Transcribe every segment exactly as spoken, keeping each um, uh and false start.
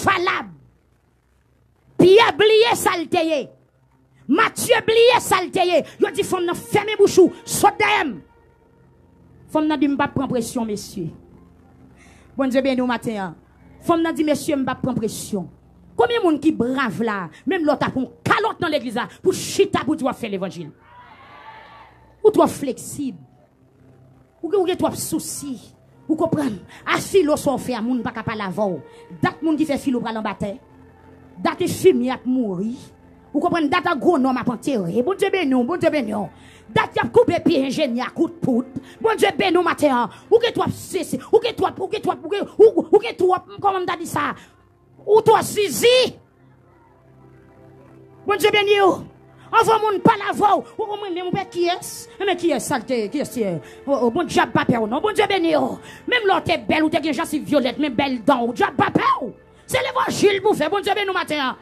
palab. Pyè bliye sa l te ye. Matye bliye sa l te ye. Yo di fanm nan, "Fèmen bouch ou, sot dèyè m." Fanm nan di, "M p ap pran presyon, mesye." Bondye beni w maten an. Fanm nan di, "Mesye, m p ap pran presyon." Konbyen moun ki brav la, menm lè w ta pran yon kalòt nan legliz la, pou chita pou di w ap fè levanjil? Ou twò fleksib. Ou gen, ou gen twòp sousi. Ou konprann? A filo sa w fè a, moun pa ka pale avè w. Dat moun ki fè filo pral anba tè. Dat enfimyè ap mouri. Ou konprann? Dat agwonòm ap antere. Bondye beni w, Bondye beni w. Dat y ap koupe pye enjenyè a kout poud. Bondye beni w maten an. Ou gen twòp sesi. Ou gen twòp, ou gen twòp, ou gen, ou, ou gen twòp, kòman m ta di sa? Ou twò zizi. Bondye beni w. Anvan moun pale avè w, ou konn mwen menm ou pè kiyès? Enben kiyès sa l te, kiyès te? O, o, bon, dyab pa pè w non. Bondye beni w. Menm lè w te bèl, ou te gen jansiv vyolèt, men bèl dan w, dyab pa pè w. Se levanjil pou w fè. Bondye beni w maten an.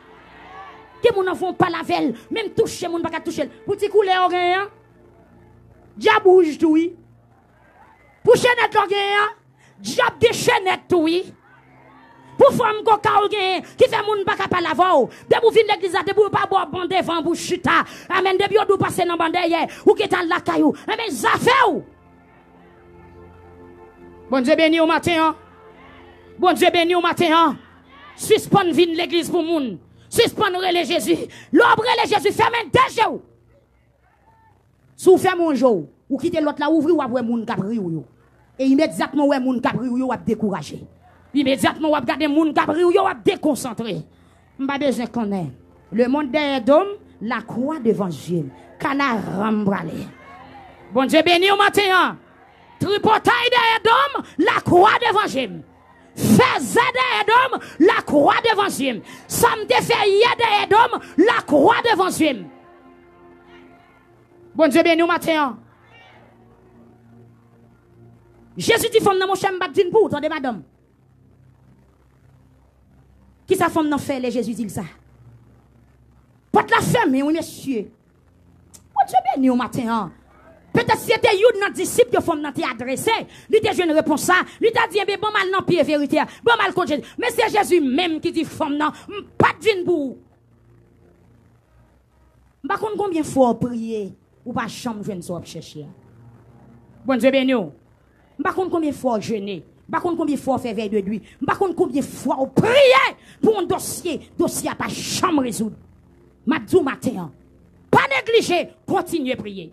Gen moun anvan w pale avè l, menm touche moun pa ka touche l. Pou ti koulè w genyen an, dyab wouj tou wi. Pou chenèt w genyen an, dyab gen chenèt tou wi. Pou fòm koka w genyen ki fè moun pa ka pale avè w. Depi w vin legliz la, depi yo pa ba w ban devan pou w chita. Amèn. Depi yo di w pase nan ban dèyè, ou gentan al lakay ou. Enben zafè w. Bondye beni w maten an. Bondye beni w maten an. Sispann vin legliz pou moun. Sispann rele Jezi. Lè w ap rele Jezi, fèmen de je w. Si w fèmen yon je w, ou kite lòt la ouvri, w ap wè moun k ap ri w yo. E imedyatman w wè moun k ap ri w yo, w ap dekouraje. Imedyatman w ap gade moun k ap ri w yo, w ap dekonsantre. M pa bezwen konnen. Le monde derrière Dom, la croix devant je m. Kanaran m prale. Bondye beni w maten an. Tripotay dèyè Dom, la croix devant je m. Fèzè dèyè Dom, la croix devant je m. Sa m te fè yè dèyè Dom, la croix devant je m. Bondye beni w maten an. Jezi di fanm nan, "Monchè, m pa t vin pou ou, tande madanm." Kisa fanm nan fè lè Jezi di l sa? Pòt la fèmen, wi, mesye. Bondye beni w maten an. Petèt si se te youn nan disip yo fanm nan te adrese, li te jwenn repons sa, li ta di, "Enben, ban m al nan pye verite a, ban m al kot Jezi." Men se Jezi menm ki di fanm nan, "M pa t vin pou ou." M pa konn konbyen fwa w priye, ou pa janm jwenn sa w ap chèche a. Bondye beni w. M pa konn konbyen fwa w jene. M pa konn konbyen fwa w fè vèy de nwi. M pa konn konbyen fwa w priye pou yon dosye, dosye a pa janm rezoud. M ap di w maten an, pa neglije, kontinye priye.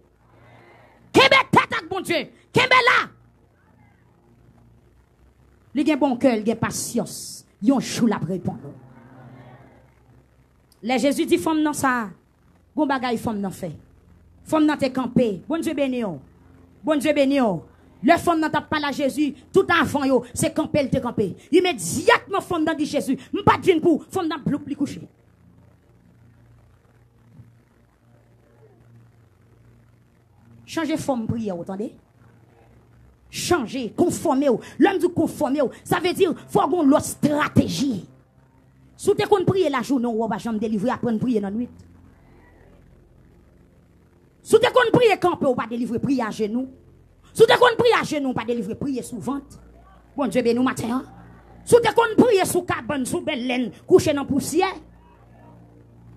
Kenbe tèt ak Bondye. Kenbe la. Li gen bon kè, li gen pasyans. Yon jou l ap reponn ou. Lè Jezi di fanm nan sa, gon bagay fanm nan fè. Fanm nan te kanpe. Bondye beni w. Bondye beni w. Lè fanm nan t ap pale a Jezi, tout avan yo, se kanpe l te kanpe. Imedyatman fanm nan di Jezi, "M pa t vin pou ou." Fanm nan bloup li kouche. Chanje fòm priyè w, tande. Chanje, konfòme w. Lè m di w konfòme w, sa vle di fò w gen yon lòt estrateji. Si w te konn priye lajounen, w wè w pa janm delivre, aprann priye nan nwit. Si w te konn priye kanpe, w pa delivre, priye ajenou. Si w te konn priye ajenou, w pa delivre, priye sou vant. Bondye beni w maten an. Si w te konn priye sou kabann, sou bèlèn, kouche nan pousyè.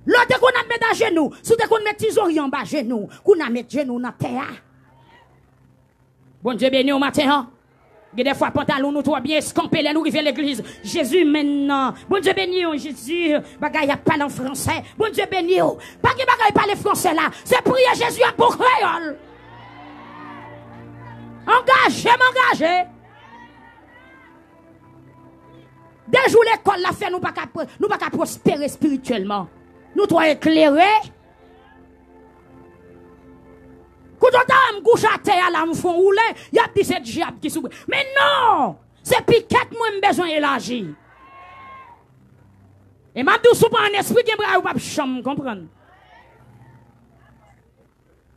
Lè w te konn ap met ajenou, si w te konn met ti zorye anba jenou, kounye a met jenou w nan tè a. Bondye beni w maten an. Gen de fwa pantalon nou twò byen eskanpe lè nou rive legliz. Jezi menm nan. Bondye beni w, Jezi. Bagay ap pale an fransè. Bondye beni w. Pa gen bagay pale fransè la. Se priye Jezi ap bon kreyòl. Angaje m angaje. De jou lekòl la fè nou pa ka, nou pa ka pwospere espirityèlman. Nou twò eklere. Kote w ta wè m kouche atè a la, m fè yon woule, y ap di se dyab ki sou mwen. Men non! Se pikèt mwen m bezwen elaji. E m ap di w, si w pa an espri, gen bagay ou p ap janm konprann.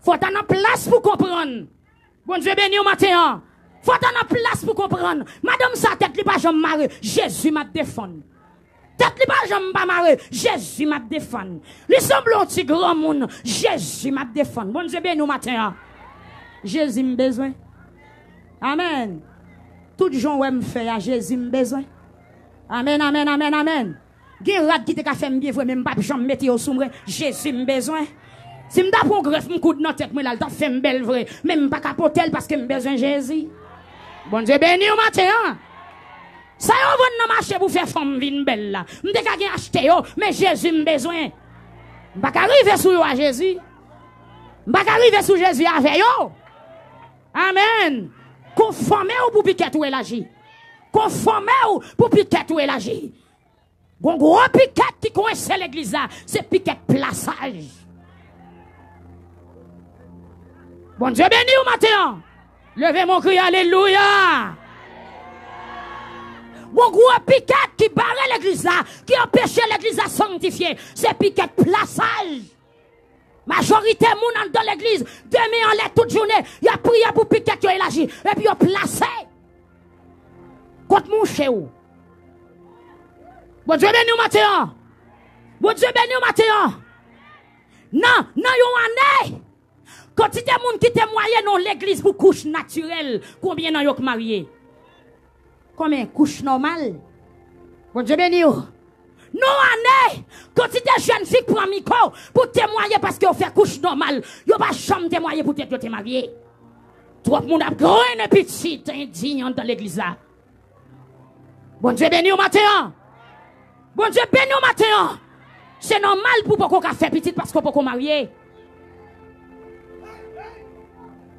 Fò w ta nan plas pou konprann. Bondye beni w maten an. Fò w ta nan plas pou konprann. Madanm sa tèt li pa janm mare. Jezi m ap defann. Tèt li pa janm pa mare. Jezi m ap defann. Li sanble yon ti granmoun. Jezi m ap defann. Bondye beni w maten an. Jezi m bezwen. Amèn. Tout jan w wè m fè a, Jezi m bezwen. Amèn, amèn, amèn, amèn. Gen rad ki te ka fè m byen vre, men m p ap janm mete yo sou mwen. Jezi m bezwen. Si m ta pran yon grèf m koud nan tèt mwen la, l t ap fè m bèl vre. Men m pa ka pote l paske m bezwen Jezi. Bondye beni w maten an. Sa yo vann nan mache pou fè fanm vin bèl la, m te ka gen achte yo, men Jezi m bezwen. M pa ka rive sou yo a Jezi. M pa ka rive sou Jezi avè yo. Amèn. Konfòme w pou pikèt ou elaji. Konfòme w pou pikèt ou elaji. Gon gwo pikèt ki kwense legliz la, se pikèt plasaj. Bondye beni w maten an. Leve men w, kriye alelouya. Gon gwo pikèt ki bare legliz la, ki anpeche legliz la sanktifye, se pikèt plasaj. Majorite moun anndan legliz, de men anlè tout jounen, y ap priye pou pikèt yo elaji, epi yo plase kot mouche w. Bondye beni w maten an. Bondye beni w maten an. Nan, nan yon ane, kantite moun ki temwaye nan legliz pou kouch natirèl, konbyen nan yo k marye? Konbyen kouch nòmal? Bondye beni w. Non, ane, kantite jèn fi k pran mikwo pou temwaye paske yo fè kouch nòmal. Yo pa janm temwaye poutèt yo te marye. Twòp moun ap grennen pitit endiy anndan legliz la. Bondye beni w maten an. Bondye beni w maten an. Se nòmal pou w poko ka fè pitit paske w poko marye.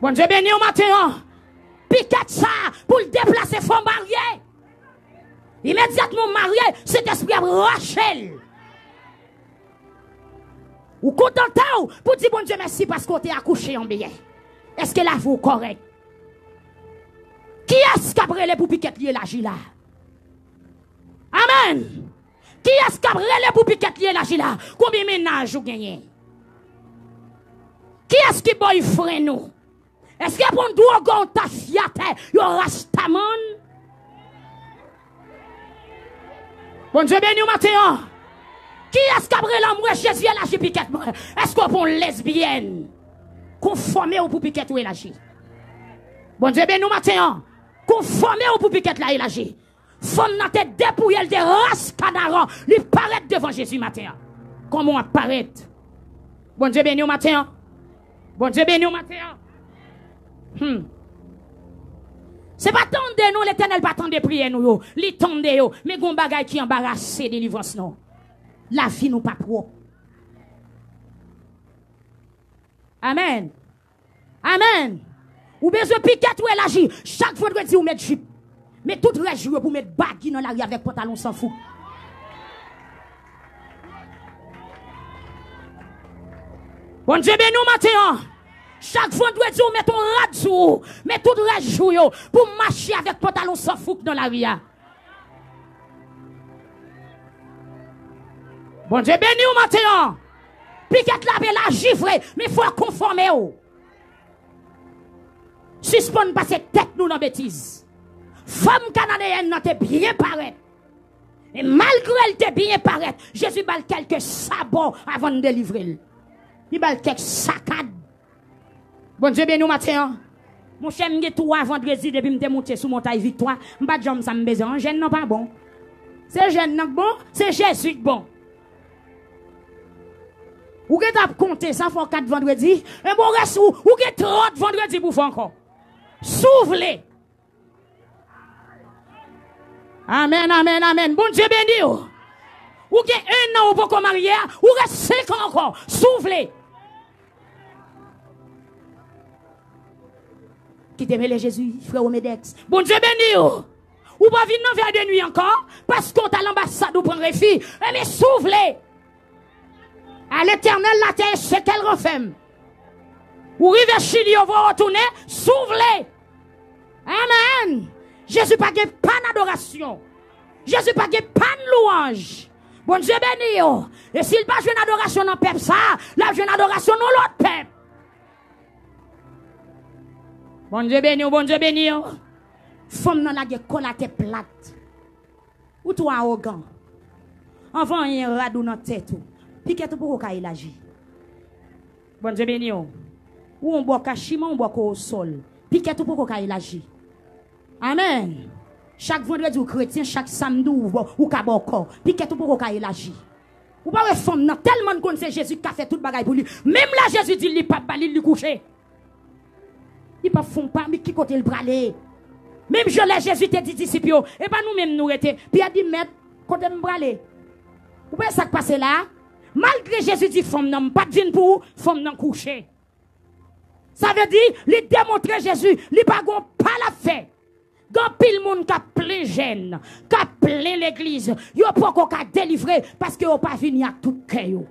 Bondye beni w maten an. Pikèt sa a pou l deplase fò w marye. Imedyatman w marye, Sentespri ap rache l. Ou kontante w pou di Bondye mèsi paske w te akouche an byen. Èske lavi w kòrèk? Kiyès k ap rele pou pikèt li elaji la? Amèn. Kiyès k ap rele pou pikèt li elaji la? Konbyen mennaj ou genyen? Kiyès ki boyfriend ou? Èske pou yon dwogan, yon tafyatè, yon rastaman? Bondye beni w maten an. Kiyès k ap rele anmwe Jezi elaji pikèt mwen? Èske w pou yon lesbyèn? Konfòme w pou pikèt ou elaji. Bondye beni w maten an. Konfòme w pou pikèt la elaji. Fanm nan te depouye, l te ras kanaran, li parèt devan Jezi maten an. Kòman w ap parèt? Bondye beni w maten an. Bondye beni w maten an. Hmm. Se pa tande nou, Letènèl pa tande priyè nou yo. Li tande yo. Men gon bagay ki anbarase delivrans nou. Lavi nou pa pwòp. Amèn. Amèn. Ou bezwen pikèt ou elaji. Chak vandredi ou met jip. Men tout rès jou yo pou met bagi nan lari avèk pantalon san fouk. Bondye beni w maten an. Chak vandredi ou met yon rad sou ou. Men tout rès jou yo pou mache avèk pantalon san fouk nan lari a. Bondye beni w maten an. Pikèt la ap elaji vre, men fò w konfòme w. Sispann pase tèt nou nan betiz. Fanm kananeyèn nan te byen parèt. E malgre l te byen parèt, Jezi ba l kèlke sabò avan l delivre l. Li ba l kèk sakad. Bondye beni w maten an. Monchè, m gen twa vandredi depi m te moute sou montay Viktwa. M pa t janm sa m bezwen an. Jèn nan pa bon. Se jèn nan k bon, se Jezi k bon. Ou gentan ap konte sa, fè w kat vandredi. Enben, w rès ou, ou gen trant vandredi pou fè ankò. Si w vle. Amèn, amèn, amèn. Bondye beni w. Ou gen en an ou poko marye a, ou rès senk an ankò, si w vle. Kite mele Jezi, frè Romedèks. Bondye beni w. Ou pa vin nan vèy de nwi ankò, paske w t al anbasad ou pran refi. Enben, si w vle. À l'Éternel la terre et ce qu'elle renferme. Ou rive Chili, yo voye w tounen, si w vle. Amèn. Jezi pa gen pann adorasyon. Jezi pa gen pann lwanj. Bondye beni w. E si l pa jwenn adorasyon nan pèp sa a, l ap jwenn adorasyon nan lòt pèp. Bondye beni w, Bondye beni w. Fanm nan lage kò l atè plat. Ou twò awogan. Anvan anyen rad ou nan tèt ou. Pikèt ou poko ka elaji. Bondye beni w. Ou yon bò kachiman, yon bò kowosòl. Pikèt ou poko ka elaji. Amèn. Chak vandredi ou kretyen, chak samdi ou, ou ka bòkò. Pikèt ou poko ka elaji. Ou pa wè fanm nan tèlman l konn se Jezi k ka fè tout bagay pou li. Menm lè Jezi di l li p ap ba li, li kouche. Li p ap fè yon pa, men ki kote l prale? Menm jan lè Jezi te di disip yo, "E pa nou menm nou rete." Pyè di, "Mèt, kote m prale?" Ou wè sa k pase la a? Malgre Jezi di fanm nan, "M pa t vin pou ou," fanm nan kouche. Sa vle di, li demontre Jezi, li pa gon pa l ap fè. Gen anpil moun k ap plen jèn, k ap plen legliz, yo poko ka delivre paske yo pa vini ak tout kè yo.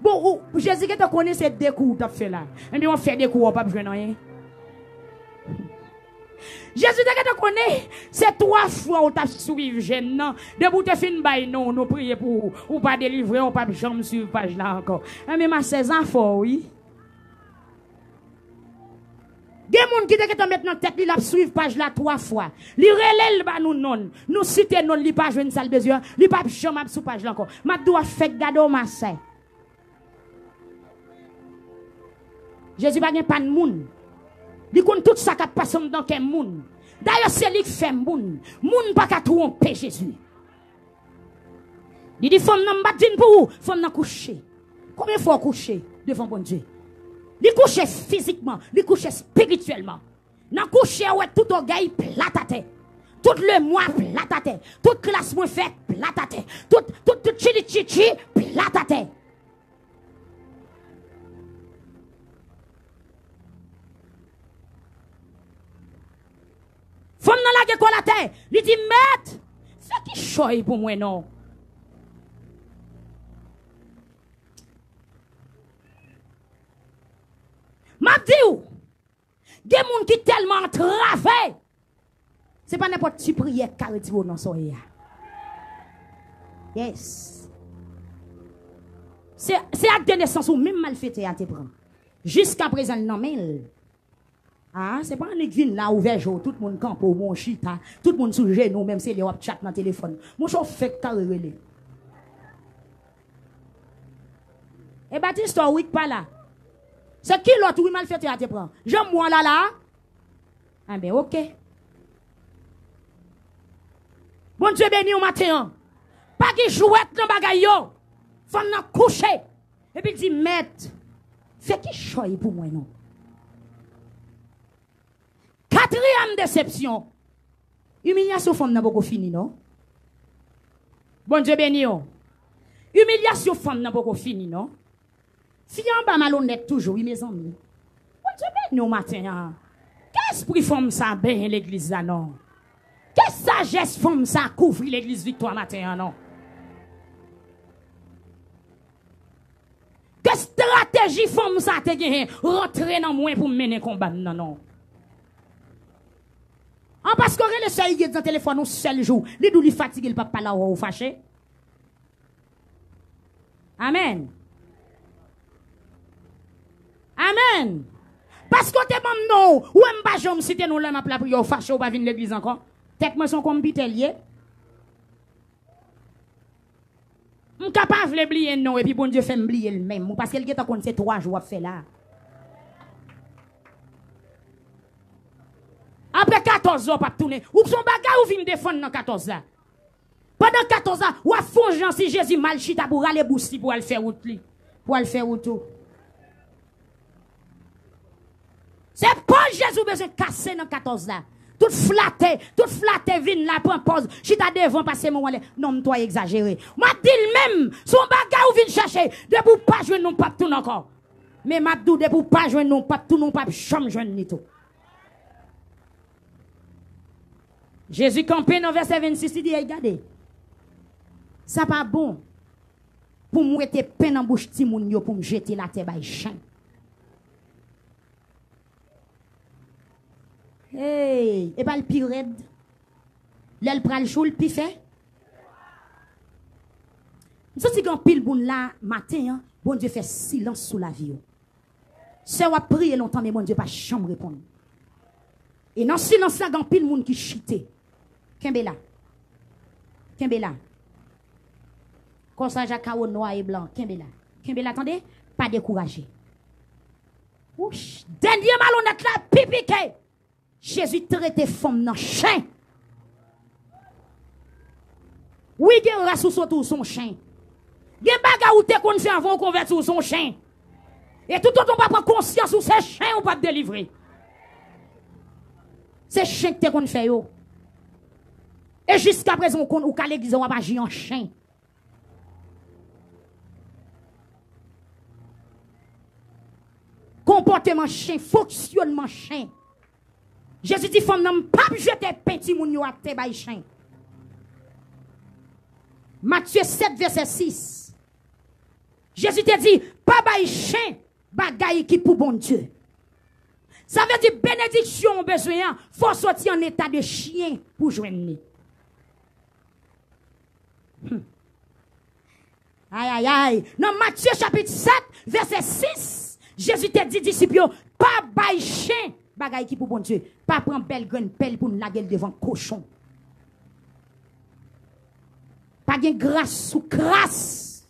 Bon, ou, Jezi gentan konnen se de kou w t ap fè la. Ebyen, w ap fè de kou, w p ap jwenn anyen. Jezi te gentan konnen se twa fwa w t ap swiv jèn nan. Depi w te fin bay non, nou priye pou ou, ou pa delivre, w p ap janm swiv paj la ankò. Ebyen, masè, zafè w, wi. Gen moun ki te gentan met nan tèt li l ap swiv paj la twa fwa. Li rele l ba nou non l. Nou site non l, li pa jwenn sa l bezwen an, li p ap janm ap sou paj la ankò. M ap di w, w ap fèk gade w, masè. Jezi pa gen pàn moun. Li konn tout sa k ap pase anndan kè moun. Dayè, se li k fè moun. Moun pa ka twonpe Jezi. Li di fanm nan, "M pa t vin pou ou." Fanm nan kouche. Konbyen fwa w kouche devan Bondye? Li kouche fizikman, li kouche espirityèlman. Nan kouche, ou wè tout ògèy plat atè. Tout lemwa plat atè. Tout klas mwen fè plat atè. Tout, tout, tout chili chichi plat atè. Fanm nan lage kò l atè, li di, "Mèt, fè kichòy pou mwen non." M ap di w, gen moun ki tèlman antrave, se pa nenpòt ti priyè k ka retire w nan sa w ye a. Yes. Se, se ak de nesans ou menm malfetè a te pran. Jiskaprezan l nan men l. Ah, se pa annik vin la ouvè je w, tout moun kanpe w, bon chita, tout moun sou jenou, menm se lè w ap tchat nan telefòn. Monchè, w fèk kare rele. E Batista wi k pa la. Se kilòt wi malfetè a te pran. Janm w an la la. Enben, oke. Bondye beni w maten an. Pa gen jwèt nan bagay yo. Fanm nan kouche. Epi l di, "Mèt, fè kichòy pou mwen non." Katriyèm desepsyon. Imilyasyon fanm nan poko fini non. Bondye beni w. Imilyasyon fanm nan poko fini non. Fi an anba malonèt toujou wi mezanmi. Bondye beni w maten an. Ke espri fanm sa benyen legliz la non. Ke sajès fanm sa kouvri legliz Viktwa maten an non. Ke estrateji fanm sa te genyen rantre nan mwen pou m mennen konba m nan non. An paske w rele sè Iggy nan telefòn yon sèl jou, li di w li fatige, li p ap pale avè w, ou fache? Amèn. Amèn. Paske w te ban m non w, ou wè m pa janm site non w lè m ap lapriyè, ou fache, ou pa vin legliz ankò. Tèt mwen se yon konpitè l ye. M ka pa vle bliye non w epi Bondye fè m bliye l menm, paske l gentan konn se twa jou w ap fè la. Apre katòz zè w p ap tounen. Ou se yon bagay ou vin defann nan katòz la. Pandan katòz la, w ap fè yon jan si Jezi mal chita pou rale bous li pou al fè wout li. Pou al fè wout ou. Se pòz Jezi w bezwen kase nan katòz la. Tout flatè, tout flatè vin la pran pòz, chita devan pase men w anlè. Non, m twò egzajere. M ap di l menm, se yon bagay ou vin chèche, depi w pa jwenn nou p ap tounen ankò. Men m ap di w, depi w pa jwenn nou p ap tounen, ou p ap janm jwenn li tou. Jezi kanpe nan vèsè vennsis, li di, "Ey, gade, sa pa bon pou m wete pen nan bouch timoun yo pou m jete l atè bay chen." Hey, e pa l pi rèd? Lè l pral cho, l pi fè? M santi gen anpil moun la, maten an, Bondye fè silans sou lavi yo. Sè w ap priye lontan, men Bondye pa janm reponn. E nan silans la, gen anpil moun ki chite. Kenbe la. Kenbe la. Kòsaj a kawo nwa e blan. Kenbe la. Kenbe la, tande. Pa dekouraje. Wouch. Dènye malonèt la, pi pike. Jezi trete fanm nan chen. Wi, gen ras ou soti, ou se yon chen. Gen bagay ou te konn fè avan ou konvèti, ou se yon chen. E toutotan ou pa pran konsyans ou se chen, ou p ap delivre. Se chen ki te konn fè yo. E jiskaprezan ou konn, ou ka legliz la, w ap aji an chen. Konpòteman chen, fonksyònman chen. Jezi di fanm nan, "M p ap jete pen timoun yo atè bay chen." Matye sèt, vèsè sis. Jezi te di, "Pa bay chen bagay ki pou Bondye." Sa vle di benediksyon ou bezwen an, fò w soti an eta de chyen pou jwenn li. Hmm. Ay, ay, ay. Nan Matye chapit sèt, vèsè sis, Jezi te di disip yo, "Pa bay chen bagay ki pou Bondye. Pa pran bèl grenn pèl pou n lage l devan kochon." Pa gen gras sou kras.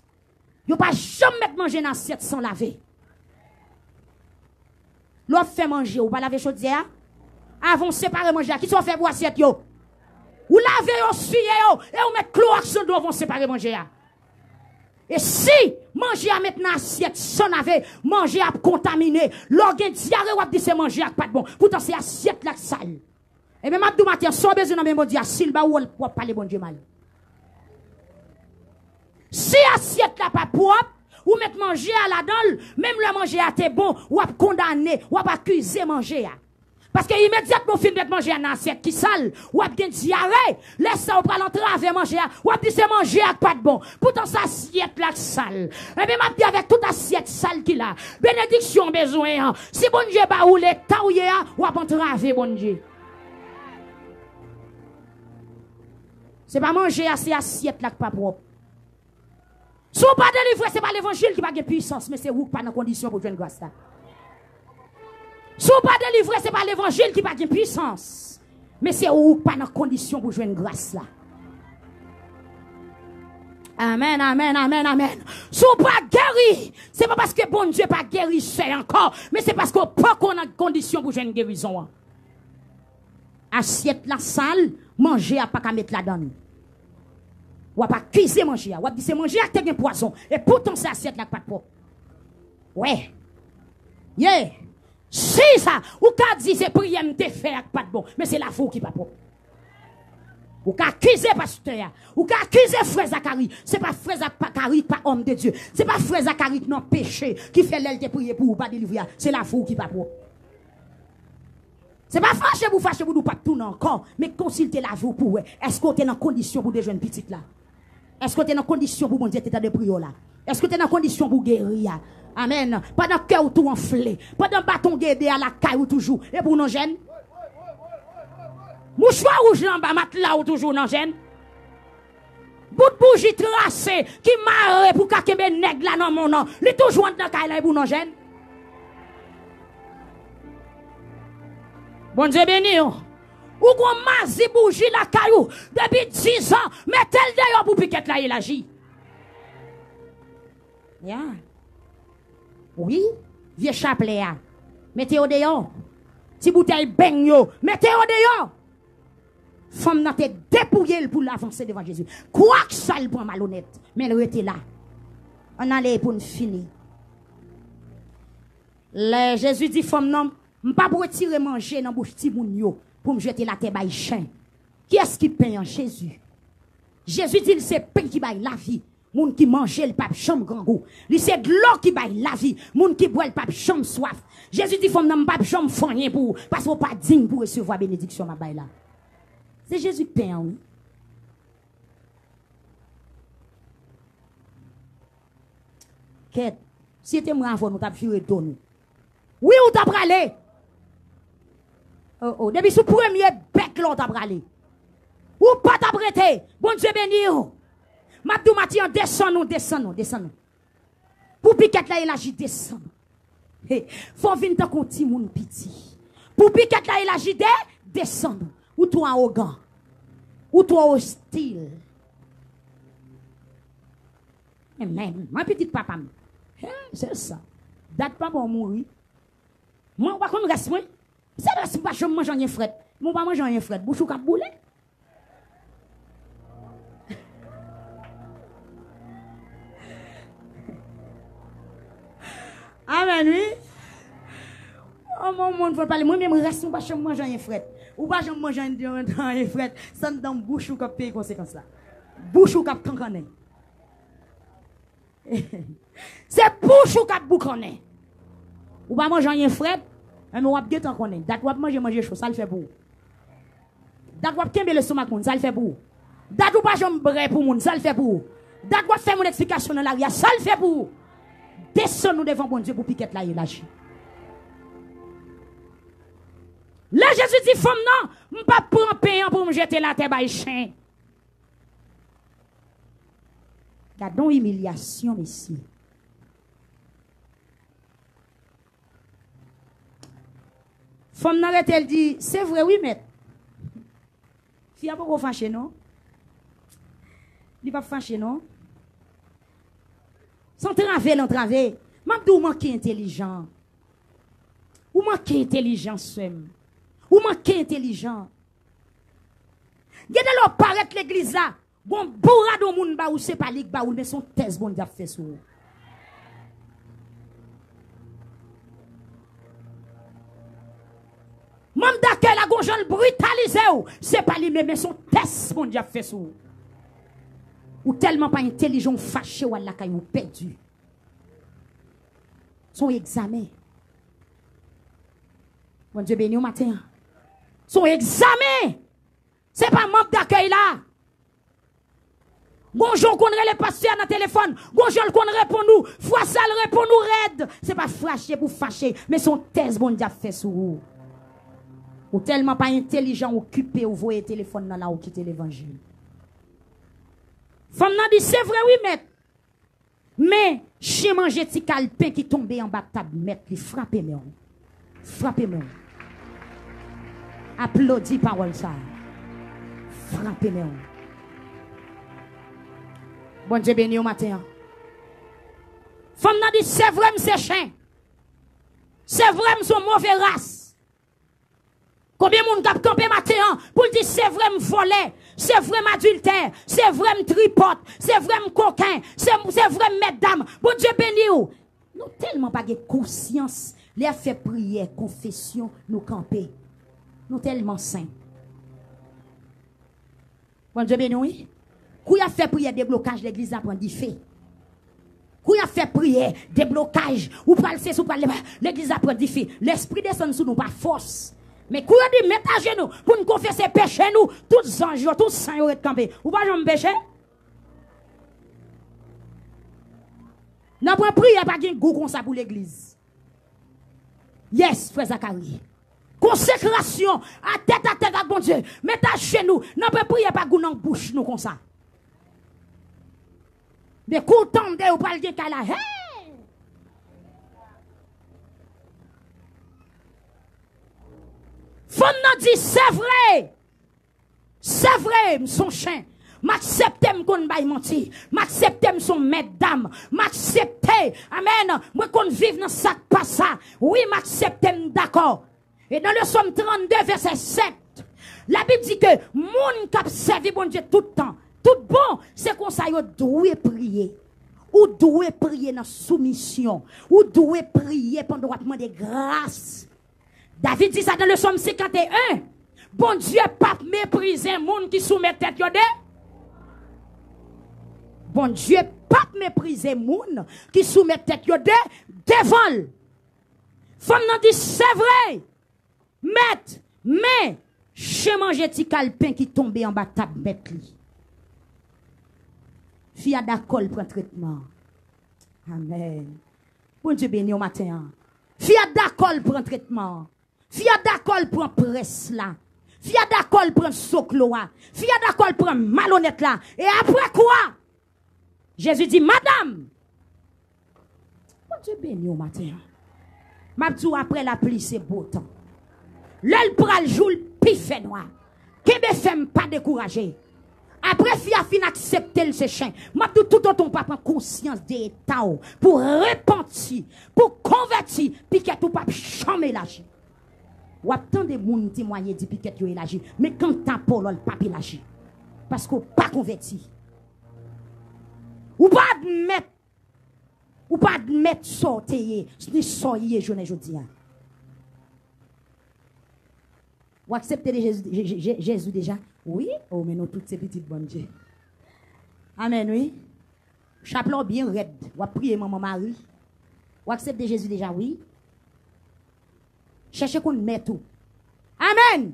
Yo pa janm met manje nan asyèt san lave. Lè w ap fè manje, ou pa lave chodyè a? Avan w separe manje a, kisa w fè pou asyèt yo? Ou lave yo, siye yo, e ou met klowòks nan dlo avan w separe manje a. E si manje a met nan asyèt san lave, manje a ap kontamine. Lè w gen dyare, w ap di se manje a k pa t bon. Poutan se asyèt la k sal. Ebyen, m ap di w maten an, sa w bezwen nan men Bondye a, si l ba ou l, w ap pale Bondye mal. Si asyèt la pa pwòp, ou met manje a ladan l, menm lè manje a te bon, w ap kondane, w ap akize manje a. Paske imedyatman w fin met manje a nan asyèt ki sal, w ap gen dyare. Lè sa a, ou pral antrave manje a, w ap di se manje a k pa t bon. Poutan se asyèt la k sal. Ebyen, m ap di avèk tout asyèt sal ki la, benediksyon w bezwen an, si Bondye ba ou leta w ye a, w ap antrave Bondye. Se pa manje a, se asyèt la k pa pwòp. Si w pa delivre, se pa levanjil ki pa gen pwisans, men se ou k pa nan kondisyon pou jwenn gras la. Si w pa delivre, se pa levanjil ki pa gen pwisans, men se ou k pa nan kondisyon pou jwenn gras la. Amèn, amèn, amèn, amèn. Si w pa geri, se pa paske Bondye pa gerisè ankò, men se paske w poko nan kondisyon pou jwenn gerizon an. Asyèt la sal, manje a pa ka met ladan l. W ap akize manje a, w ap di se manje a k te gen pwazon, e poutan se asyèt la k pa t pwòp. Wè. Ye. Si sa, ou ka di se priyè m te fè a k pa t bon, men se lavi w ki pa pwòp. Ou ka akize pastè a, ou ka akize frè Zakari. Se pa frè Zakari ki pa òm de Dye. Se pa frè Zakari ki nan peche ki fè lè l te priye pou ou pa delivre a. Se lavi w ki pa pwòp. Se pa fache pou fache pou di w p ap tounen ankò, men konsilte lavi w pou w wè. Èske w te nan kondisyon pou w te jwenn pitit la? Èske w te nan kondisyon pou Bondye te tande priyè w la? Èske w te nan kondisyon pou w geri a? Amèn. Pandan kè w tou anfle, pandan baton gede a lakay ou toujou, epi w nan jèn? Mouchwa wouj la anba matla ou toujou nan jèn? Bout bouji trase ki mare pou ka kenbe nèg la nan men w nan, li toujou anndan kay la epi w nan jèn? Bondye beni w. Ou gon mazi bouji lakay ou depi dizan, mete l deyò pou pikèt la elaji. Ya. Wi, vye chaplè a, mete yo deyò. Ti boutèy beny yo, mete yo deyò. Fanm nan te depouye l pou l avanse devan Jezi. Kwak sa l pran malonèt, men l rete la. Ann ale pou n fini. Lè Jezi di fanm nan, "M p ap retire manje nan bouch timoun yo pou m jete l atè bay chen." Kiyès ki pen an? Jezi. Jezi di l se pen ki bay lavi. Moun ki manje l p ap janm grangou. Li se dlo ki bay lavi. Moun ki bwè l p ap janm swaf. Jezi di fanm nan, "M p ap janm fè anyen pou ou, paske w pa diy pou resevwa benediksyon m ap bay la." Se Jezi k pen an, wi. Kèt, si se te mwen avè w, nou t ap vire do nou. Wi, ou ta prale. Oh, oh. Depi sou premye bèk la, ou ta prale. Ou pa t ap rete. Bondye beni w. M ap di w, Mati an, desann nou, desann nou, desann nou. Pou pikèt la elaji, desann. He, fò w vin tankou yon timoun piti. Pou pikèt la elaji, de, desann. Ou twò awogan. Ou twò ostil. Amen. Mwen pitit papa m. He, se sa. Dat papa w mouri. Mwen, ou pa konn rès mwen? Se vre si w pa janm manje anyen frèt. Men w pa manje anyen frèt, bouch ou k ap boule. Amèn, wi. Yon moun fò pale. Mwen menm, rès mwen pa janm manje anyen frèt. Ou pa janm manje anyen frèt. Se anndan bouch ou k ap peye konsekans la. Bouch ou k ap kankannen. Se bouch ou k ap boukannen. Ou pa manje anyen frèt, men w ap gentan konnen. Dat w ap manje manje cho, sa l fè pou ou? Dat w ap kenbe lestomak moun, sa l fè pou ou? Dat ou pa janm brè pou moun, sa l fè pou ou? Dat w ap fè moun eksplikasyon nan lari a, sa l fè pou ou? Desann ou devan Bondye pou pikèt la elaji. Lè Jezi di fanm nan, "M p ap pran pen an pou m jete l atè bay chen." Gade yon imilyasyon, mesye. Fanm nan rete, l di, "Se vre wi, mèt." Fi a poko fache, non. Li p ap fache, non. Se antrave l antrave. M ap di w, ou manke entelijan. Ou manke entelijan, sè m. Ou manke entelijan. Gen de lè w parèt legliz la, gon bourad yon moun ba ou, se pa li k ba ou l, men se yon tès Bondye ap fè sou ou. Manm dakèy la, gon jan l britalize w, se pa li menm, men se yon tès Bondye ap fè sou ou. Ou tèlman pa entelijan, ou fache, w al lakay ou, ou pèdi. Se yon egzamen. Bondye beni w maten an. Se yon egzamen. Se pa manm dakèy la. Gon jan w konn rele pastè a nan telefòn, gon jan l konn reponn ou, fwa sa l reponn ou rèd. Se pa fache pou fache, men se yon tès Bondye ap fè sou ou. Ou tèlman pa entelijan, ou okipe, ou voye telefòn nan la, ou kite levanjil. Fanm nan di, "Se vre wi, mèt." Men, chen manje ti kal pen ki tonbe anba tab mèt li. Frape men w. Frape men w. Aplodi pawòl sa a. Frape men w. Bondye beni w maten an. Fanm nan di, "Se vre m se chen. Se vre m se yon move ras." Konbyen moun k ap kanpe maten an pou l di, "Se vre m vòlè, se vre m adiltè, se vre m tripòt, se vre m koken, se, se vre m mèt dam"? Bondye beni w. Nou tèlman pa gen konsyans, lè y ap fè priyè konfesyon, nou kanpe. Nou tèlman sen. Bondye beni w, wi. Kou y ap fè priyè deblokaj, legliz la pran dife. Kou y ap fè priyè deblokaj, ou pral sesi, ou pral leve, legliz la pran dife. Lespri desann sou nou pa fòs. Men kou yo di, "Met ajenou pou n konfese peche nou," tout zanj yo, tout sen yo ret kanpe. Ou pa janm peche? Nan pwen priyè pa gen gou konsa pou legliz. Yes, frè Zakari. Konsekrasyon, a tèt a tèt ak Bondye. Met ajenou, nan pwen priyè pa gou nan bouch nou konsa. Men kou w tande, ou pral gen kay la. Hey! Fanm nan di, "Se vre. Se vre, m se yon chen. M aksepte m konn bay manti. M aksepte m se yon mèt dam. M aksepte, amèn, mwen konn viv nan sa k pa sa. Wi, m aksepte, m dakò." E nan le Sòm trannde, vèsè sèt, Labib di ke moun k ap sèvi Bondye tout tan, tout bon, se konsa yo dwe priye. Ou dwe priye nan soumisyon. Ou dwe priye pandan w ap mande gras. David di sa nan le Sòm senkant e en. Bondye p ap meprize moun ki soumèt tèt yo de. Bondye p ap meprize moun ki soumèt tèt yo de, devan l. Fanm nan di, "Se vre, mèt, men chen manje ti kal pen ki tonbe anba tab mèt li." Fi a dakò l pran tretman. Amèn. Bondye beni w maten an. Fi a dakò l pran tretman. Fi a dakò l pran près la. Fi a dakò l pran zoklo a. Fi a dakò l pran malonèt la. E apre kwa? Jezi di, "Madanm, Bondye beni w maten an. M ap di w, apre lapli, se bo tan. Lè l pral jou, l pi fè nwa. Kenbe fèm, pa dekouraje." Apre fi a fin aksepte l se chen, m ap di w, toutotan w pa pran konsyans de eta w pou w repanti, pou w konvèti, pikèt ou p ap janm elaji. W ap tande moun temwaye, di pikèt yo elaji. Men kanta pa w, l p ap elaji. Paske w pa konvèti. Ou pa admèt, ou pa admèt sa w te ye, ni sa w ye jounen jodi a. Ou aksepte de Jezi, Je- Je- Je- Jezi deja? Wi. Oh, men nou tout se pitit Bondye. Amèn, wi. Chapelè w byen rèd. W ap priye Manman Mari. Ou aksepte Jezi deja? Wi. Chèche konn mèt ou. Amèn.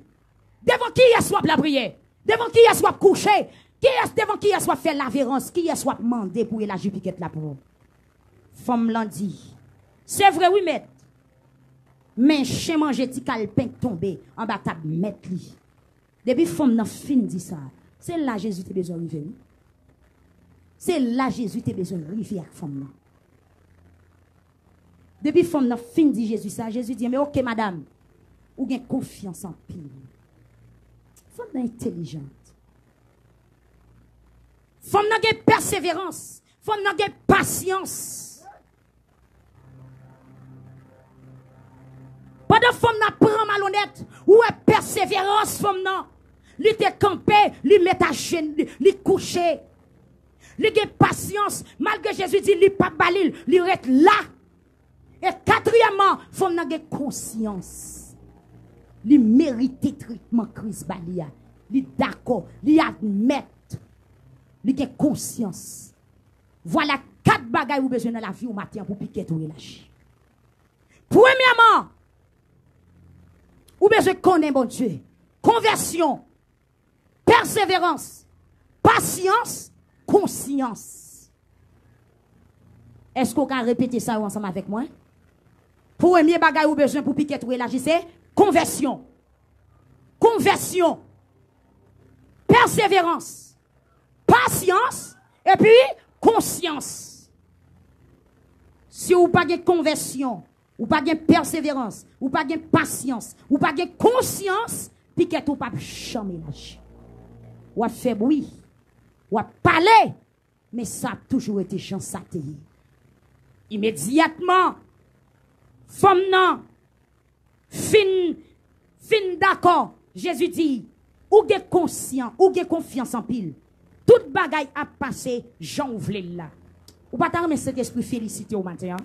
Devan kiyès w ap lapriyè? Devan kiyès w ap kouche? Kiyès, devan kiyès w ap fè laverans? Kiyès w ap mande pou elaji pikèt la pou ou? Fanm lan di, se vre wi, mèt. Men chen manje ti kal pen k tonbe anba tab mèt li. Depi fanm nan fin di sa, se la Jezi te bezwen rive, wi. Se la Jezi te bezwen rive ak fanm nan. Depi fanm nan fin di Jezi sa, Jezi di, men oke, madanm, ou gen konfyans anpil. Fanm nan entèlijant. Fanm nan gen pèseverans. Fanm nan gen pasyans. Pandan fanm nan pran malonèt, ou wè pèseverans fanm nan. Li te kanpe, li met ajen, li, li kouche. Li gen pasyans, malgre Jezi di li p ap ba li l, li ret la. E katriyèmman, fanm nan gen konsyans. Li merite tretman Kris ba li a. Li dakò, li admèt. Li gen konsyans. Vwala kat bagay ou bezwen nan lavi w maten an pou pikèt ou elaji. Premyèman, ou bezwen konnen Bondye. Konvèsyon, pèseverans, pasyans, konsyans. Èske w ka repete sa yo ansanm avèk mwen? Premye bagay ou bezwen pou pikèt ou elaji se konvèsyon. Konvèsyon, pèseverans, pasyans, epi konsyans. Si w pa gen konvèsyon, ou pa gen pèseverans, ou pa gen pasyans, ou pa gen konsyans, pikèt ou p ap janm elaji. W ap fè bri, w ap pale, men sa ap toujou rete jan sa te ye. Imedyatman, fanm nan fin, fin dakò, Jezi di, ou gen konsyan, ou gen konfyans anpil. Tout bagay ap pase jan w vle l la. Ou pa ta renmen Sentespri felisite w maten an?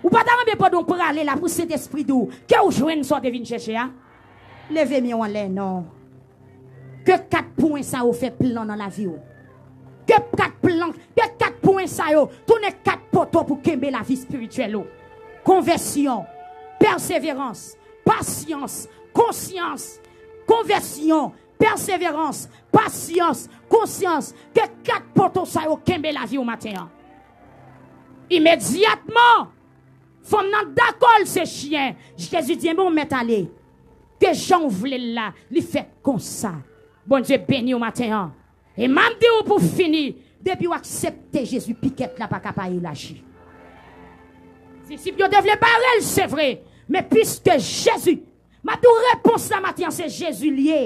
Ou pa ta renmen pandan w prale la pou Sentespri di w ke w jwenn sa w te vin chèche a? Leve men w anlè non. Ke kat pwen sa yo fè plan nan lavi w. Ke kat plan, ke kat pwen sa yo tounen kat poto pou kenbe lavi espirityèl ou. Konvèsyon, pèseverans, pasyans, konsyans, konvèsyon, pèseverans, pasyans, konsyans, ke kat poto sa yo kenbe lavi w maten an. Imedyatman, fanm nan dakò l se chyen. Jezi di, enben, w mèt ale. Ke jan w vle l la, li fèt konsa. Bondye beni w maten an. E m ap di w pou fini, depi w aksepte Jezi, pikèt la pa ka pa elaji. Disip yo te vle bare l, se vre, men piske Jezi, m ap di w repons la maten an, se Jezi l ye.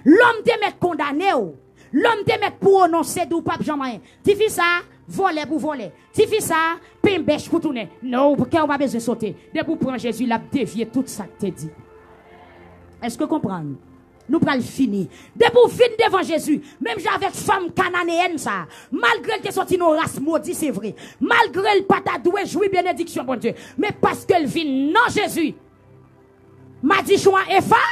Lòm te mèt kondane w. Lòm te mèt pwononse di w p ap janm anyen. Tifi sa a, vòlè pou vòlè. Tifi sa a, penbèch pou tounen. Non, kè w pa bezwen sote. Depi w pran Jezi, l ap devye tout sa k te di. Èske w konprann? Nou pral fini. Depi w vin devan Jezi, menm jan avèk fanm kananeyèn sa a, malgre l te soti nan yon ras modi, se vre, malgre l pa ta dwe jwi benediksyon Bondye, men paske l vin nan Jezi, madichon an efa-,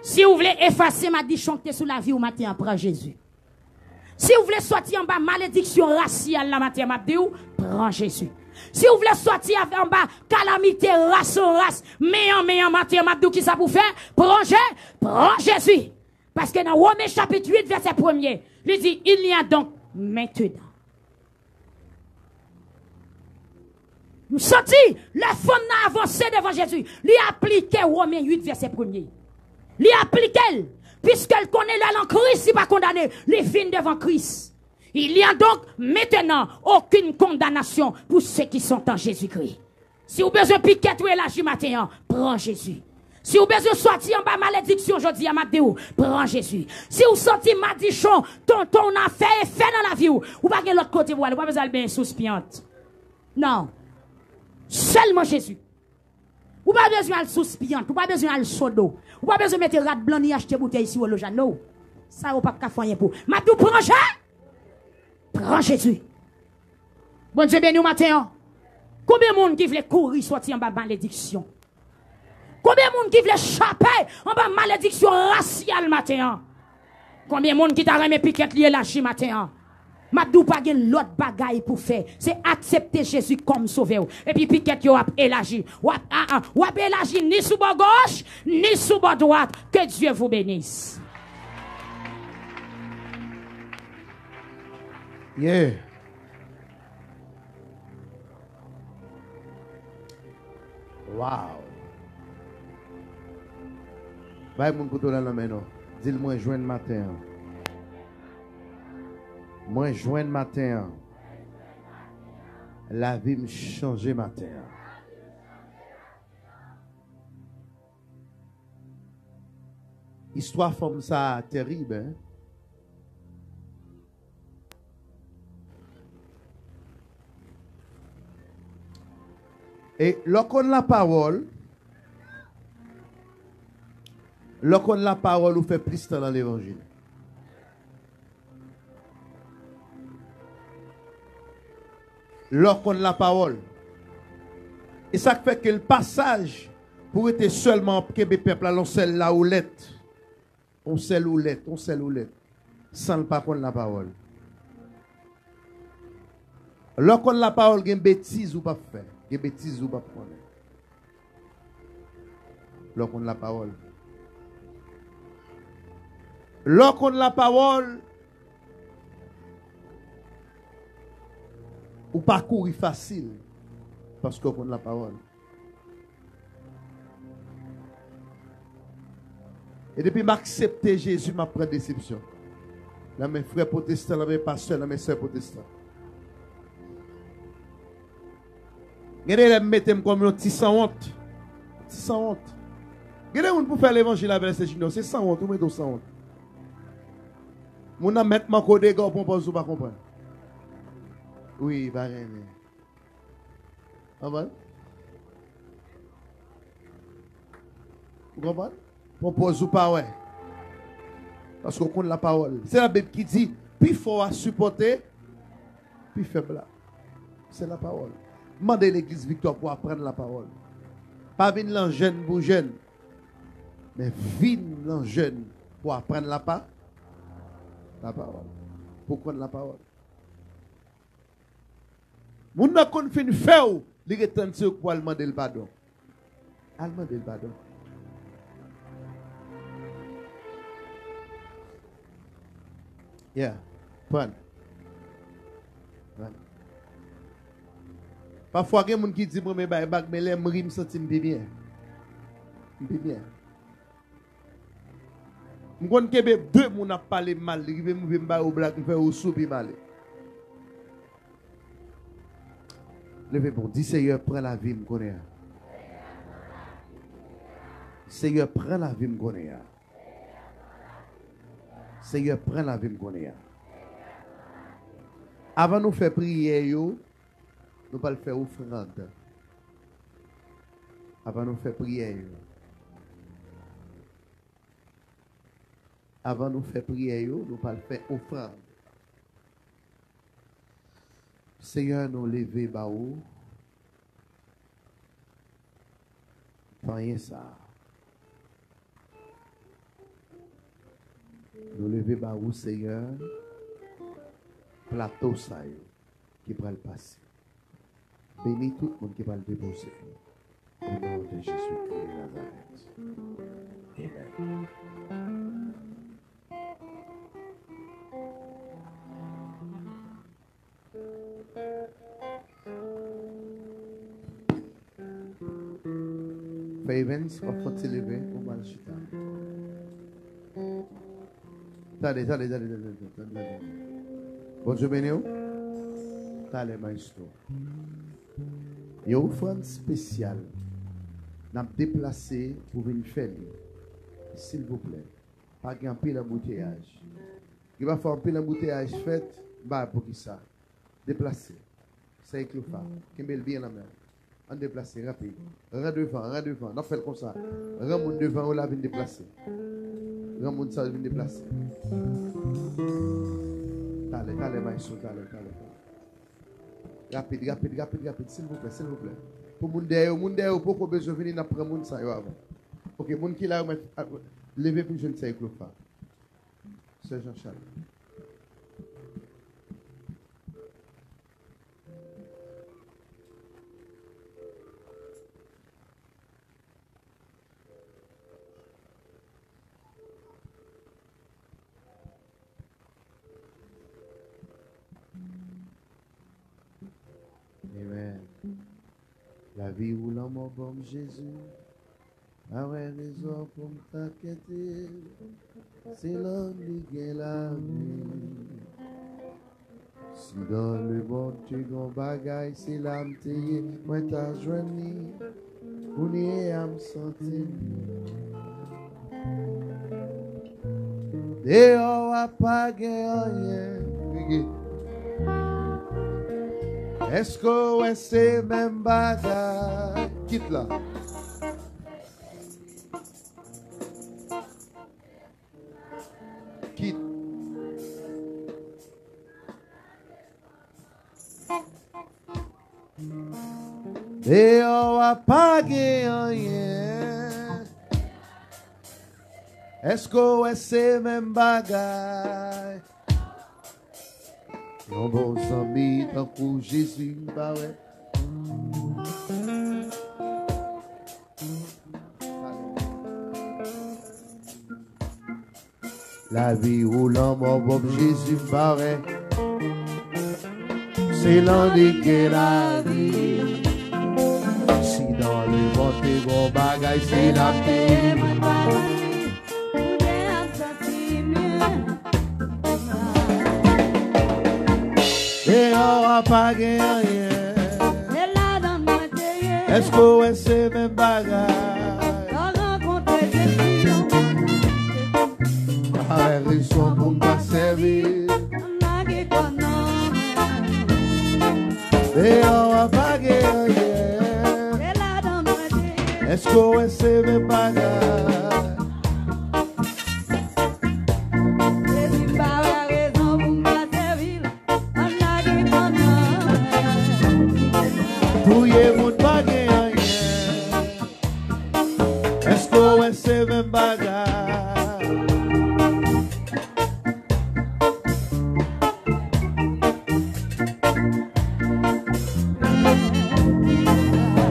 si w vle efase madichon k te sou lavi w maten an, pran Jezi. Si w vle sòti anba malediksyon rasyal la maten an, m ap di w, pran Jezi. Si w vle sòti av-, anba kalamite ras an ras, men an men an maten an, m ap di w kisa pou w fè, pran Je-, pran Jezi. Paske nan Women chapit uit vèsè premye, li di, il y a donc maintenant. Nou santi, lè fanm nan avanse devan Jezi, li aplike Women uit vèsè premye. Li aplike l, piske l konnen lè l an Kris, li pa kondane, li vin devan Kris. Il y a donc maintenant aucune condamnation pour ceux qui sont en Jésus-Christ. Si w bezwen pikèt ou elaji maten an, pran Jezi. Si w bezwen sòti anba malediksyon jodi a, m ap di w, pran Jezi. Si w santi madichon, tonton w nan fè efè nan lavi w, ou pa gen lòt kote pou w ale, ou pa bezwen al benyen sous pyant. Non. Sèlman Jezi. Ou pa bezwen al Sous Pyant, ou pa bezwen al Sodo. Ou pa bezwen mete rad blan ni achte boutèy siwo Lojano. Sa yo p ap ka fè anyen pou ou. M ap di w, pran Je-, pran Jezi. Bondye beni w maten an. Konbyen moun ki vle kouri sòti anba malediksyon? Konbyen moun ki vle chape anba malediksyon rasyal maten an? Konbyen moun ki ta renmen pikèt li elaji maten an? M ap di w pa gen lòt bagay pou fè. Se aksepte Jezi kòm sovè w. Epi pikèt yo ap elaji. W ap, a, a, w ap elaji ni sou bò goch, ni sou bò dwat. Que Dieu vous bénisse. Yeah. Wow. Bay moun kote w la nan men nou. Di l, "Mwen jwenn maten an. Mwen jwenn maten an. Lavi m chanje maten an." Istwa fanm sa a terib, en. E lè w konn lapawòl, lè w konn lapawòl, ou fè plis tan nan levanjil. Lè w konn lapawòl. E sa k fè ke l pa saj pou rete sèlman ap kenbe pèp la nan yon sèl lawoulèt. Yon sèl woulèt, yon sèl woulèt. San l pa konn lapawòl. Lè w konn lapawòl, gen betiz ou p ap fè. Gen betiz ou p ap konnen. Lè w konn lapawòl. Lè w konn lapawòl, ou pa kouri fasil. Paske w konn lapawòl. E depi m aksepte Jezi, m ap pran desepsyon. Nan men frè pwotestan, nan men pastè, nan men sè pwotestan. Gen de lè m mete m kòm yon ti sanwont. Ti sanwont. Gen de moun pou fè levanjil avè l, se Junior. Se sanwont, ou mete w sanwont. Moun nan mèt manke w dega, w pran pòz ou pa konprann. Wi, pa renmen. Konprann? Ou konprann? Pran pòz ou pa wè. Paske w konn lapawòl. Se Labib ki di, pi fò a sipòte pi fèb la. Se lapawòl. Mande legliz Viktwa pou aprann lapawòl. Pa vin lan jèn pou jèn. Men vin lan jèn pou aprann lapa-, lapawòl. Pou konn lapawòl. Moun nan konn fin fè w, li ret trant segonn pou al mande l padon. Al mande l padon. Yeah. Pran. Pran. Pafwa gen moun ki di mwen, "Men bay bag, men lè m ri, m santi m pi byen." M pi byen. M konn kenbe de moun ap pale m mal, li rive m rive m ba yo blag, m fè yo soupi m ale. Leve men w, di, "Seyè, pran lavi m kounye a. Seyè, pran lavi m kounye a. Seyè, pran lavi m kounye a." Avan nou fè priyè yo, nou pral fè ofrann. Avan nou fè priyè yo. Avan nou fè priyè yo, nou pral fè ofrann. Seyè, nou leve ba ou fanyen sa a. Nou leve ba ou, Seyè, plato sa yo ki pral pase. Beni tout moun ki pral depoze. O non de Jezi de Nazarèt. Amèn. Fè Evans, w ap fòti leve, ou mal chita. Tande, tande, tande, tande, tande, tande. Bondye beni w. Talè, maestro. Yon ofrann espesyal. N ap deplase pou vin fè li. Silvouplè. Pa gen anpil anbouteyaj. Gen pafwa anpil anbouteyaj fèt, m pa wè poukisa. Deplase. Sè Eklofa, kenbe l byen nan men w. Ann deplase, rapid. Ran devan, ran devan. N ap fè l konsa. Ran moun devan yo la vin deplase. Ran moun sa yo vin deplase. Talè, talè, maestro, talè, talè, talè. Rapid, rapid, rapid, rapid, silvouplè, silvouplè. Pou moun dèyè yo, moun dèyè yo poko bezwen vini, n ap pran moun sa yo avan. Ok, moun ki la yo mèt, a, leve pou jwenn sè Eklofa. Sè Jean Charles. Amen. Lavi ou lanmò ban m Jezi. Pa wè rezon pou m ta kite. Se la li gen lavi. Si dan lemonn te gon bagay, se la m te ye, mwen ta jwenn li. Kounye a m santi m deyò a pa gen anyen. Rege. Èske w wè se menm bagay? Kit la. Kit. Deyò a pa gen anyen. Èske w wè se menm bagay? Yon bon zanmi tankou Jezi m pa wè. Lavi ou lanmò ban m Jezi m pa wè. Se lan li gen lavi. Si dan lemonn te gon bagay, se la m te ye. Deyò a pa gen anyen. Se ladan mwen te ye. Èske w wè se menm bagay? Lè w rankontre Jezi, yon moun pa wè rezon pou m pa sèvi. Lage kò nan mwen. Deyò a pa gen anyen. Se ladan mwen te ye. Èske w wè se menm bagay? Jezi pa wè rezon pou m pa sèvi l. Ann lage kò nan mwen. Touye moun pa gen anyen. Èske w wè se menm bagay?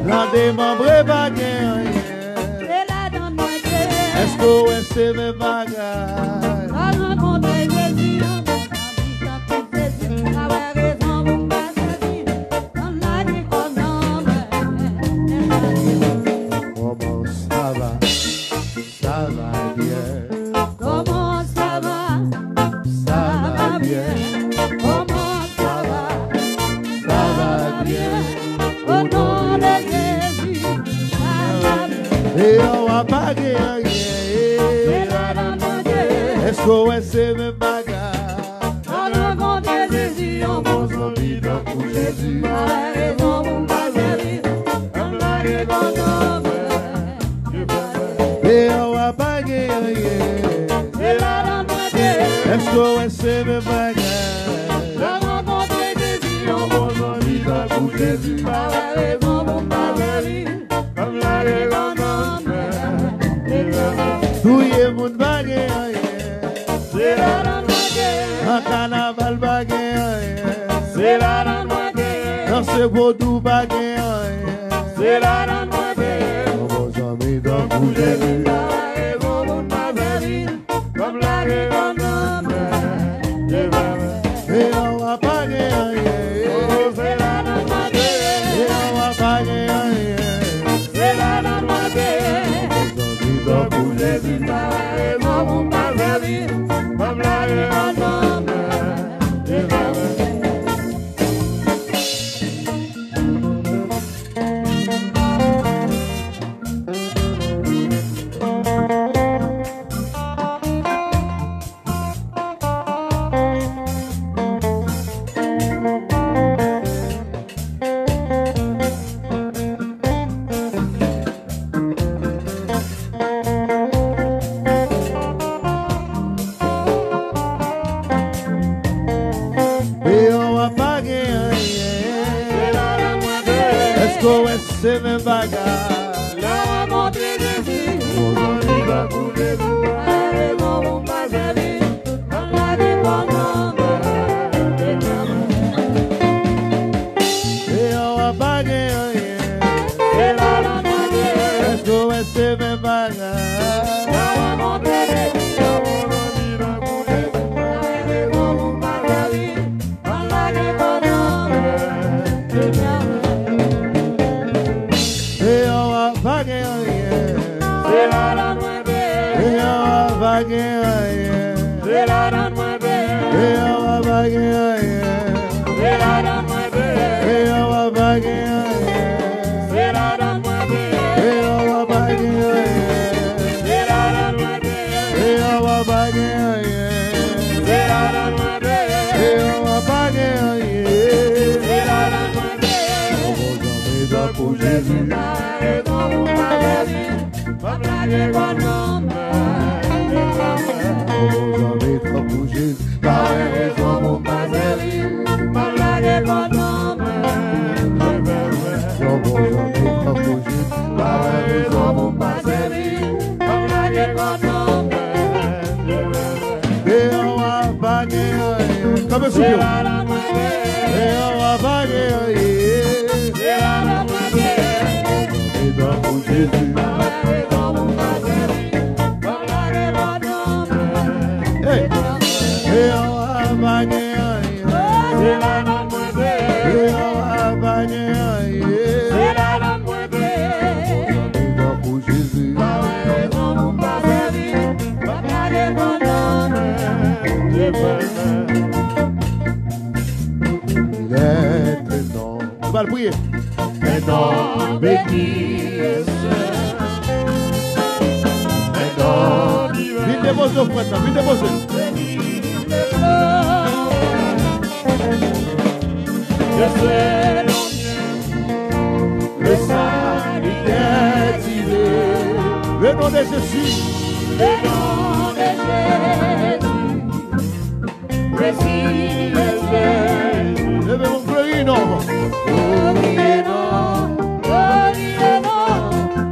Lan demanbre pa gen anyen. Se ladan mwen te ye. Èske w wè se menm bagay? Lè w rankontre Jezi, yon bon zanmi tankou Jezi m pa wè rezon pou m pa sèvi l. Ann lage kò nan mwen. Kòman sa va? Ça va bien. Comment ça va? Ça va bien. Comment ça va? Ça va bien. Au nom de Jésus, ça va bien. Deyò a pa gen anyen. Se ladan mwen te ye. Èske w wè se menm bagay? Lè w rankontre Jezi, yon bon zanmi tankou Jezi m pa wè rezon pou m pa sèvi l. Ann lage kò nan mwen. Deyò a pa gen anyen. Se ladan mwen te ye. Èske w wè se menm bagay? Lè w rankontre Jezi, yon bon zanmi tankou Jezi m pa wè rezon pou m pa sèvi l. Touye moun pa gen anyen. Nan kanaval pa gen anyen. Danse vodou pa gen anyen. Yon bon zanmi tankou Jezi. Deyò a pa gen anyen. Deyò a pa gen anyen. Yon bon zanmi tankou Jezi. Ou wè se menm bagay. Lè w rankontre Jezi, ou zanmi tankou Jezi, pa gen rezon pou w pa sèvi. Ban m lage kò nan men. Deyò a pa gen anyen. Se ladan mwen te ye. Èske w wè se menm bagay? Lè w rankontre Jezi, ou zanmi tankou Jezi, pa gen rezon pou w pa sèvi. Ban m lage kò nan men. Deyò a pa gen anyen. Se ladan mwen te ye. Deyò a pa gen anyen. Se ladan mwen te ye. Deyò a pa gen anyen. Se ladan mwen te ye. Deyò a pa gen anyen. Se ladan mwen te ye. Deyò a pa gen anyen. Se ladan mwen te ye. Deyò a pa gen anyen. Se ladan mwen te ye. Deyò a pa gen anyen. Se ladan mwen te ye. Yon bon zanmi tankou Jezi. Pa gen rezon pou pa sèvi. Ban m lage kò nan men. Yon bon zanmi tankou Jezi. Pa gen rezon pou m pa sèvi. Ban m lage kò nan men. Yon bon zanmi tankou Jezi. Pa gen rezon pou m pa sèvi. Ban m lage kò nan men. Deyò a pa gen anyen. Kanpe sou pye w. Deyò a pa gen anyen. Yon bon zanmi tankou Jezi. Hey! Deyò a pa gen anyen. Deyò a pa gen anyen. Tankou Jezi. Il est un nom. Nou pral priye. Un nom béni et saint. Un nom divin. Vin depoze ofrann nan, vin depoze l. Je sais combien le salut est divin. Le nom de Jésus. Le nom de Jésus. Précieux Jésus. Leve yon glori non. Glori non. Glori non.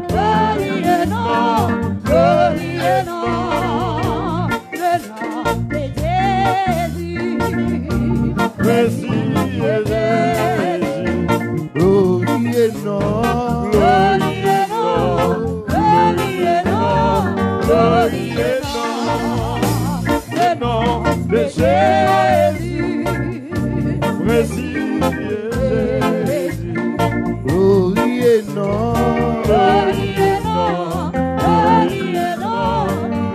Glori non. Glori non. Le nom de Jésus. Précieux Jésus. Glorieux nom. Glorieux nom. Glorieux nom. Glorieux nom. Le nom de Jésus. Précieux Jésus. Glorieux nom. Glorieux nom. Glorieux nom.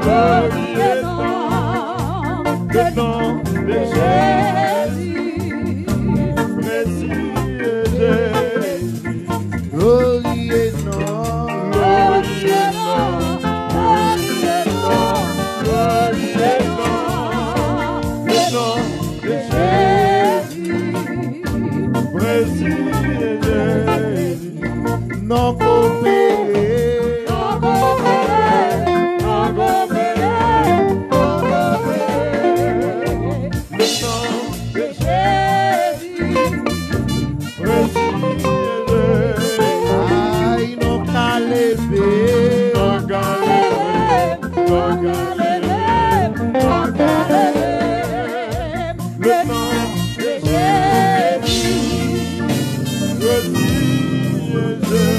Glorieux nom. Le nom de Jésus. Précieux Jésus. Glorieux nom. Glorieux nom. Glorieux nom. Glorieux nom. Le nom de Jésus. Précieux Jésus. Non konpere. Non konpere. Non konpere. Non konpere. Le nom de Jésus. Précieux Jésus. Ay, non ka leve. Non ka leve. Non ka leve. Non ka leve. Le nom de Jésus. Précieux Jésus.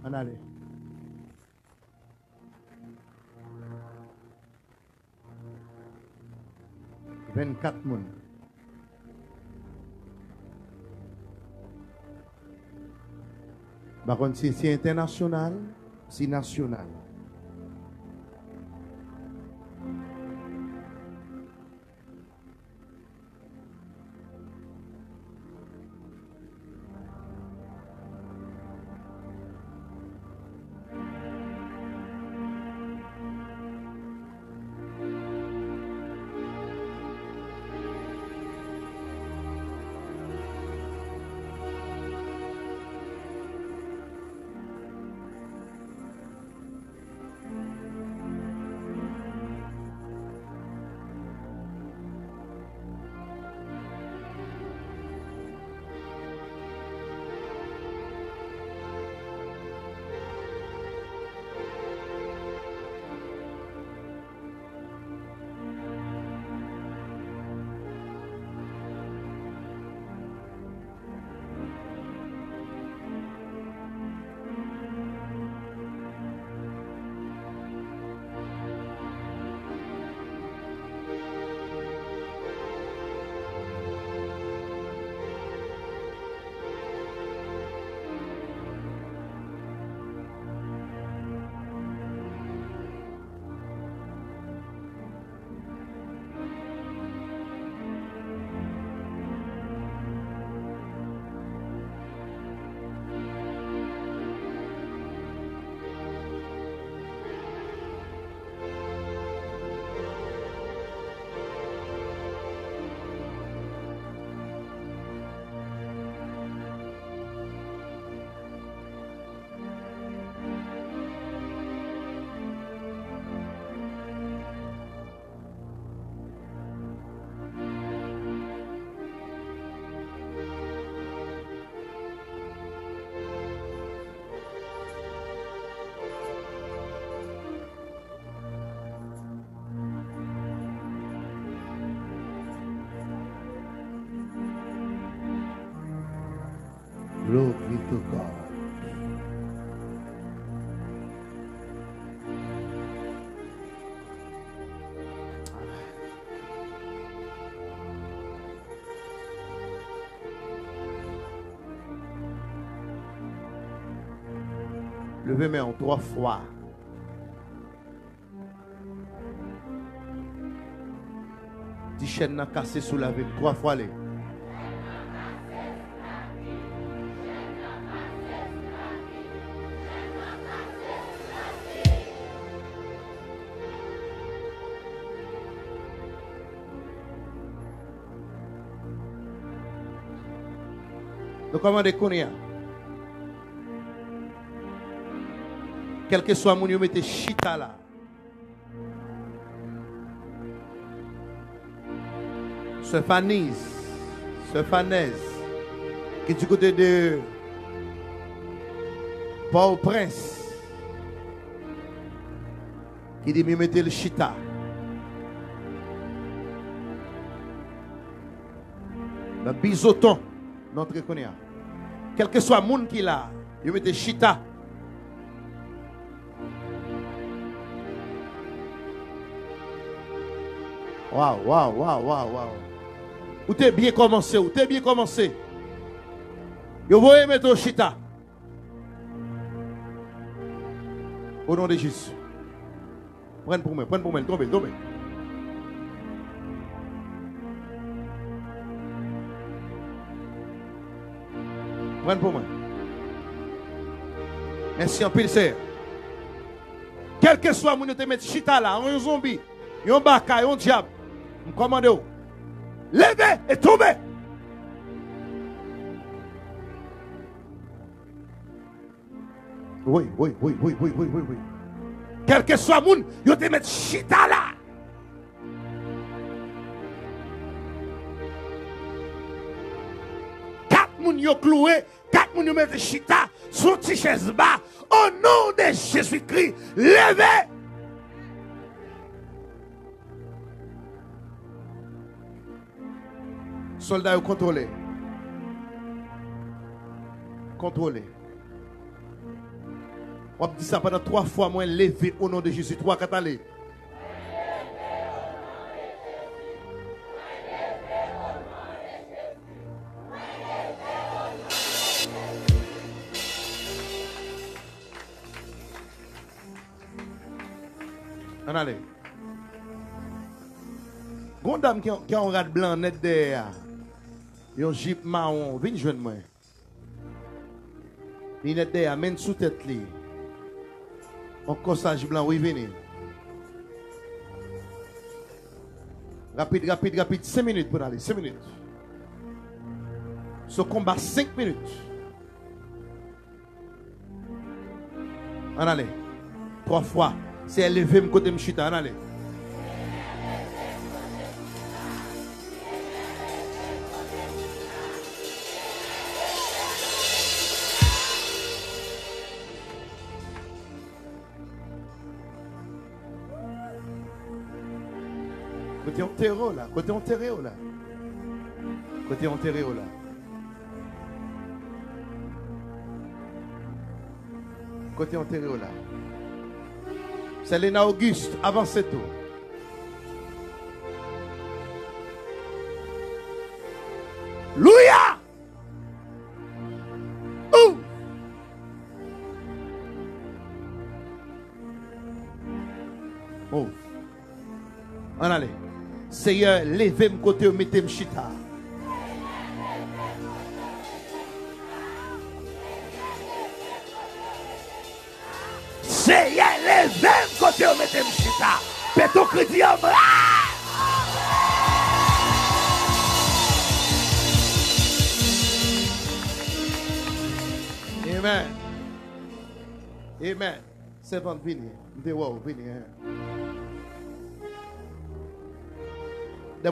Ann ale. Vennkat moun. M pa konn si se entènasyonal, si nasyonal. Glory to God. Leve men w twa fwa. Di, chèn nan kase sou lavi m. Twa fwa ale. Nou kòmande kounye a. Kèlkeswa moun yo mete chita la. Sè Faniz, Sè Fanèz, ki di kote de Pòtoprens, ki di m mete l chita. Nan Bizoton, n antre kounye a. Kèlkeswa moun ki la, yo mete chita. Waw, waw, waw, waw, waw. Ou te byen kòmanse, ou te byen kòmanse. Yo voye mete w chita. O non de Jezi. Pran pou mwen, pran pou mwen, tonbe, tonbe. Pran pou mwen. Mèsi anpil, Seyè. Kèlkeswa moun yo te met chita la, yon zonbi, yon baka, yon dyab, m kòmande w, leve e tonbe. Wi, wi, wi. Kèlkeswa moun yo te met chita la. Kat moun yo klouwe, kat moun yo mete chita sou ti chèz ba. O non de Jezikri, leve! Sòlda yo kontwole. Kontwole. W ap di sa pandan twa fwa, mwen leve o non de Jezi. Twa, kat, ale. Ann ale. Gon dam ki, ki an rad blan nèt dèyè a. Yon jip mawon. Vin jwenn mwen. Linèt dèyè a, men sou tèt li. Yon kòsaj blan, wi, vini. Rapid, rapid, rapid. Senk minit pou n ale. Senk minit. Se yon konba senk minit. Ann ale. Twa fwa. Seyè, leve m kote m chita. Ann ale. Kote w antere w la? Kote w antere w la? Kote w antere w la? Kote w antere w la? Selena Auguste, avanse tou. Louya! Ou! Oh. Ann ale. Seyè, leve m kote yo mete m chita. Seyè, leve m kote yo mete m chita. Peto kredi an mwen. Amen. Amen. Sèvant, vini. M te wè w, vini, hein.